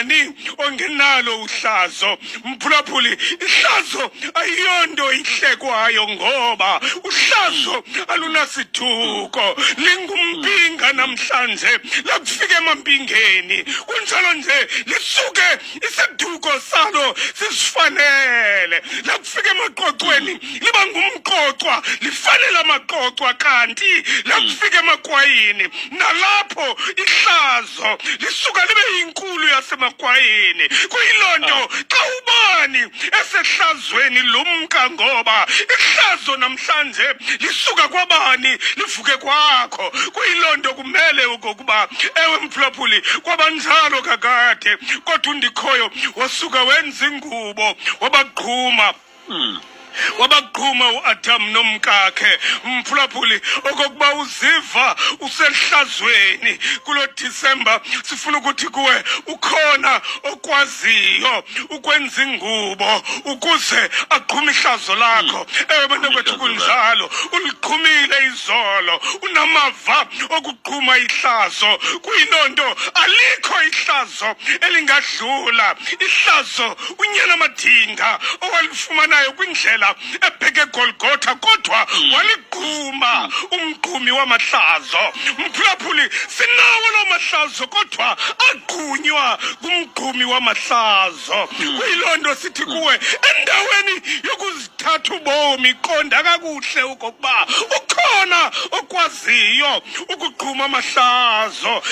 Ngubani ongenalo uhlazo? Mphulaphuli, ihlazo ayiyonto ihlekwayo ngoba uhlazo alunasithuko. Lingumpinga namhlanje lakufika emampingeni. Kunjalo nje lisuke isiduko salo sisifanele. Lakufika emaqoqweni liba ngumqoqwa, lifanele amaqoqwa kanti lakufika emakwayini nalapho ihlazo lisuka libe yinkulu yasemakwayini. Kuyiloo nto xa ubani esehlazweni lumka ngoba ihlazo namhlanje lisuka kwabani livuke kwakho. Kuyiloo nto kumele okokuba ewe mphulaphuli kwabanjalo kakade, kodwa uNdikhoyo wasuka wenza ingubo wabagquma. Wabagquma uAdam nomkakhe. Mphulaphuli, okokuba uziva usehlazweni kulo Disemba, sifuna ukuthi kuwe ukhona okwaziyo ukwenza ingubo ukuze agqume ihlazo lakho. Ewe bantakwethu, kunjalo, uliqhumile izolo, unamava okugquma ihlazo. Kuyiloo nto alikho ihlazo elingadlula ihlazo unyana Madinga owalifumanayo kwindlela ebheke eGolgotha, kodwa waligquma umgqumi wamahlazo. Mphulaphuli, sinawo loo mahlazo, kodwa agqunywa ngumgqumi wamahlazo. Kuyiloo nto sithi kuwe, endaweni yokuzithatha ubomi, qonda kakuhle okokuba ukhona okwaziyo ukugquma amahlazo.